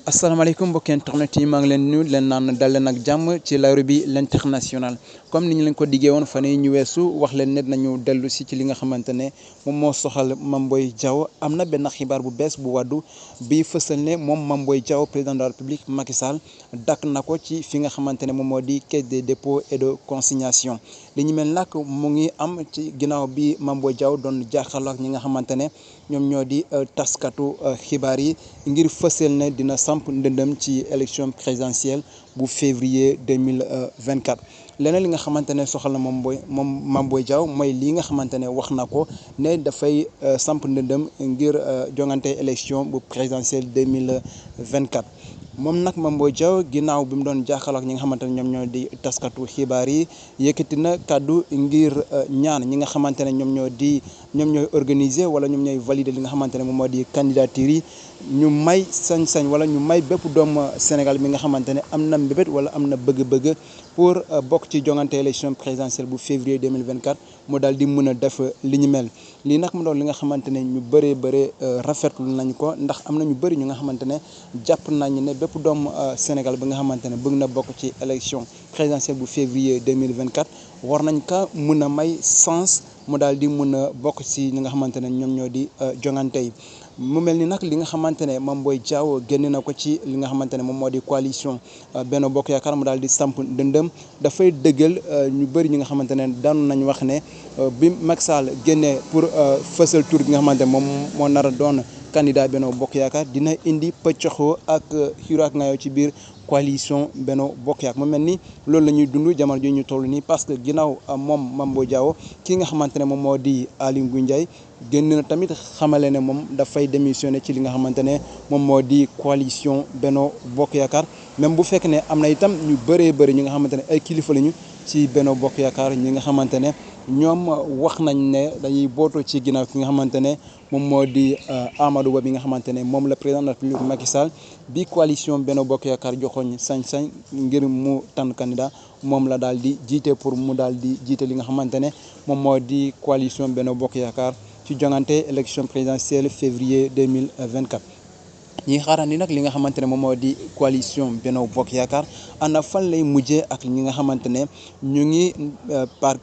asalaamaaleykum mbokki internet yi maa ngi leen nuyu leen naan dal leen ak jàmm ci Ladoum bi l'international comme ni ñu leen ko diggee woon fan yii ñu weesu wax leen ne nañu dellu si ci li nga xamante ne moom moo soxal Mame Boye Diao am na benn xibaar bu bees bu wàddu bi fësal ne moom Mame Boye Diao président de la République Macky Sall dakk na ko ci fi nga xamante ne moom moo di caisse des dépôts et de consignation li ñu mel nag mu ngi am ci ginnaaw bi Mame Boye Diao doon jaaxal ak ñi nga xamante ne ñoom ñoo di taskatu xibaar yi ngir fësal ne dina samp ndëndëm ci élection présidentielle bu février 2024 leneen li nga xamante ne soxal na moom Mame Boye Diao mooy lii nga xamante ne wax na ko ne dafay samp ndëndëm ngir jongante élection bu présidentielle 2024 moom nag Mame Boye Diao ginnaaw bi mu doon jaaxaloo ak ñi nga xamante ne ñoom ñoo di taskatu xibaar yi yëkkati na kàddu ngir ñaan ñi nga xamante ne ñoom ñooy organiser wala ñoom ñooy valider li nga xamante ne moom moo di candidature yi ñu may sañ-sañ wala ñu may bépp doomu Sénégal mi nga xamante ne am na mbébét wala am na bëgg-bëgg pour bokk ci jongante élection présidentielle bu février 2024 mu daal di mën a def li ñu mel lii nag mu doon li nga xamante ne ñu bëree rafetlu nañ ko ndax am na ñu bëri ñu nga xamante ne jàpp nañ ne bépp doomu Sénégal bi nga xamante ne bëgg na bokk ci élection présidentielle bu février 2024 war nañ ka mën a may sens mu daal di mën a bokk ci ñi nga xamante ne ñoom ñoo di jongante yi mu mel ni nag li nga xamante ne Mame Boye Diao génn na ko ci li nga xamante ne moom moo di coalition Benno Bokk Yaakaar mu daal di samp ndëndëm dafay dëggal ñu bëri ñi nga xamante ne daanu nañ wax ne bi Macky Sall génnee pour fësal tur gi nga xamante ne moom moo nar a doon candidat Benno Bokk Yaakaar dina indi pëccoxoo ak xiiroo ak ngaayoo ci biir coalition Benno Bokk Yaakaar mu mel ni loolu la ñuy dund jamono ji ñu toll nii parce que ginnaaw moom Mame Boye Diao ki nga xamante ne moom moo di Aly Ngouille Ndiaye génn na tamit xamale ne moom dafay démissionné ci li nga xamante ne moom moo di coalition Benno Bokk Yaakaar même bu fekk ne am na itam ñu bëri ñi nga xamante ne ay kilifa lañu ci Benno Bokk Yaakaar ñi nga xamante ne ñoom wax nañ ne dañuy bootoo ci ginnaaw ki nga xamante ne moom moo di Amadou Ba bi nga xamante ne moom la président de la République Macky Sall bi coalition Benno Bokk Yaakaar joxoñ sañ-sañ ngir mu tànn candidat moom la daal di jiite pour mu daal di jiite li nga xamante ne moom moo di coalition Benno Bokk Yaakaar ci jongante élection présidentielle février 2024 ñi xaarandi nag li nga xamante ne moom moo di coalition Benno Bokk Yaakaar ana fan lay mujjee ak ñi nga xamante ne ñu ngi par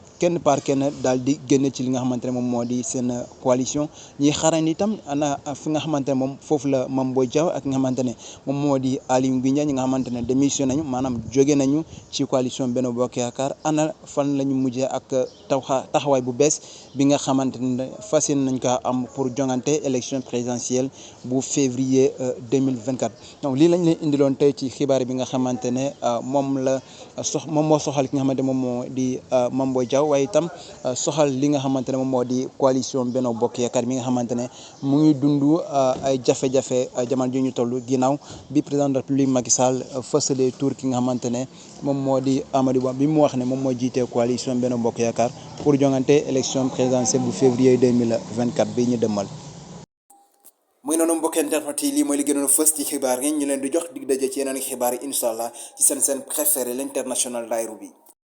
kenn daal di génn ci li nga xamante ne moom moo di seen coalition ñi xaarandi itam ana fi nga xamante ne moom foofu la Mame Boye Diao ak nga xamante ne moom moo di Aly Ngouille Ndiaye ñi nga xamante ne démission nañu maanaam jóge nañu ci coalition Benno Bokk Yaakaar ana fan la ñu mujjee ak taxawaay bu bees bi nga xamante ne fas yéene nañ ko am pour jongante élection présidentielle bu février 2024 donc lii lañ leen indiloon tey ci xibaar bi nga xamante ne moom moo soxal ki nga xamante ne moom moo di Mame Boye Diao waaye itam soxal li nga xamante ne moom moo di coalition Benno Bokk Yaakaar mi nga xamante ne mu ngi dund ay jafe-jafe jamono ji ñu toll ginnaaw bi président de la République Macky Sall fësalee tour ki nga xamante ne moom moo di Amadou Ba bi mu wax ne moom moo jiitee coalition Benno Bokk Yaakaar pour jongante élection présidentielle bu février 2024 bi ñu demal. muy noonu mbokk internet yi lii mooy li gënoon fës ci xibaar yi ñu leen di jox dig daje ci yeneen xibaar yi incha allah ci seen préféré l'international Ladoum bi